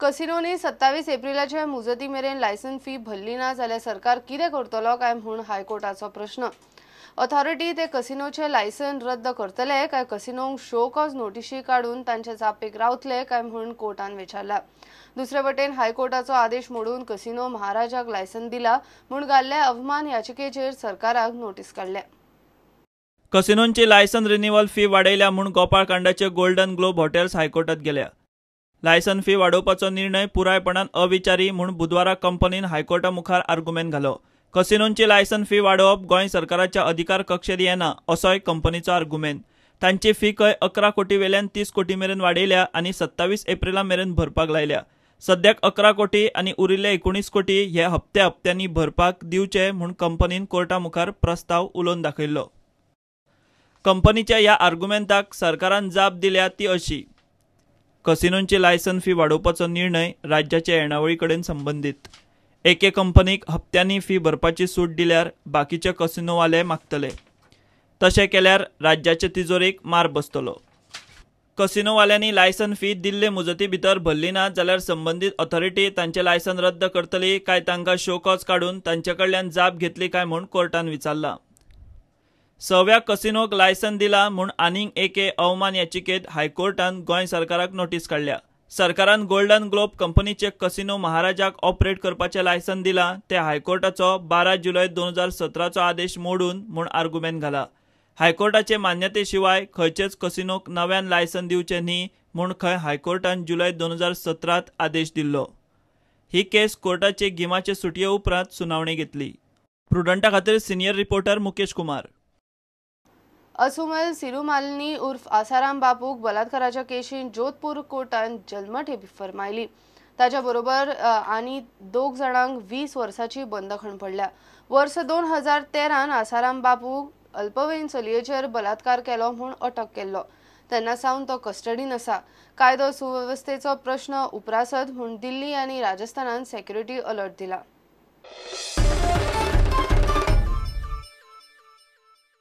कसिनोनी 27 एप्रिलाचे मुजती मेरेन license fee भरली ना जाल्यार सरकार कितें करतलो काय म्हूण हायकोर्टाचो प्रश्न। ऑथॉरिटी ते कसिनोचे लायसन रद्द करतले काय कसिनोंक शो कॉज नोटिशी काडून तांचे जापेक रावतले काय म्हूण कोर्टान विचारला। दुसरे वटेन हायकोर्टाचो आदेश मोडून कसिनो महाराजाक लायसन दिला म्हूण घाल्ल्या अवमान याचिकेचेर सरकाराक नोटीस काडल्या। कसिनोंची लायसन रिन्युअल फी वाडयल्या म्हूण गोपाळकांडाचे गोल्डन ग्लोब हॉटेल्स हायकोर्टात गेल्या। लायसन फी वाडोवपाचो निर्णय पुरायपणान अविचारी म्हूण बुधवारा कंपनीन हायकोर्टा मुखार आर्गुमेंट घालो। कसिनोंची लायसन फी वाडोवप गोंय सरकाराच्या अधिकार कक्षेत येना असोय कंपनीचो आर्गुमेंट। तांची फी खंय 11 कोटी वेल्यान 30 कोटी मेरेन वाडयल्या आनी 27 एप्रिला मेरेन भरपाक लायल्या। सद्याक 11 कोटी आनी उरिल्ले 19 कोटी हे हप्त्या हप्त्यांनी भरपाक दिवचे म्हूण कंपनीन कोर्टा मुखार प्रस्ताव उलोवन दाखयल्लो। कंपनीच्या ह्या आर्गुमेंटाक सरकारान जाप दिल्या ती अशी: कसिनोंची लायसन फी वाडोवपाचो निर्णय राज्याचे येणावळी कडेन संबंदीत। एके कंपनीक हप्त्यांनी फी भरपाची सूट दिल्यार बाकीचे कसिनोवाले मागतले, तशें केल्यार राज्याचे तिजोरेक मार बसतलो। कसिनोवाल्यांनी लायसन फी दिल्ले मुजती भितर भरली ना जाल्यार संबंदीत ऑथॉरिटी तांचे लायसन रद्द करतली काय तांकां शो कॉज काडून तांचे कडल्यान जाप घेतली काय म्हूण कोर्टान विचारला। सव्या कसिनोक लायसन दिला म्हूण आनीक एके अवमान याचिकेत हायकोर्टान गोंय सरकाराक नोटीस काडल्या। सरकारान गोल्डन ग्लोब कंपनीचे कसिनो महाराजाक ऑपरेट करपाचें लायसन दिला ते हायकोर्टाचो 12 जुलय 2017चो आदेश मोडून म्हूण आर्गुमेंट घाला। हायकोर्टाचे मान्यते शिवाय खंयचेच कसिनोक नव्यान लायसन दिवचें न्ही म्हूण खंय हायकोर्टान जुलय 2017 आदेश दिल्लो। ही केस कोर्टाचे गिमाचे सुटये उपरांत सुनावणी घेतली। प्रुडंटा खातीर सिनियर रिपोर्टर मुकेश कुमार। असुमल सिरुमालिनी उर्फ आसाराम बापूक बलात्काराच्या केशीन जोधपूर कोर्टान जल्मठेप फरमायली। ताच्या बरोबर आनी 2 जाणांक 20 वर्साची बंदखण पडल्या। वर्स 2013 आसाराम बापूक अल्पवयीन चलयेचेर बलात्कार केलो म्हूण अटक केल्लो। तेन्ना सावन तो कस्टडीन आसा। कायदो सुवेवस्थेचो प्रश्न उप्रासत म्हूण दिल्ली आनी राजस्थानान सेक्युरिटी अलर्ट दिला।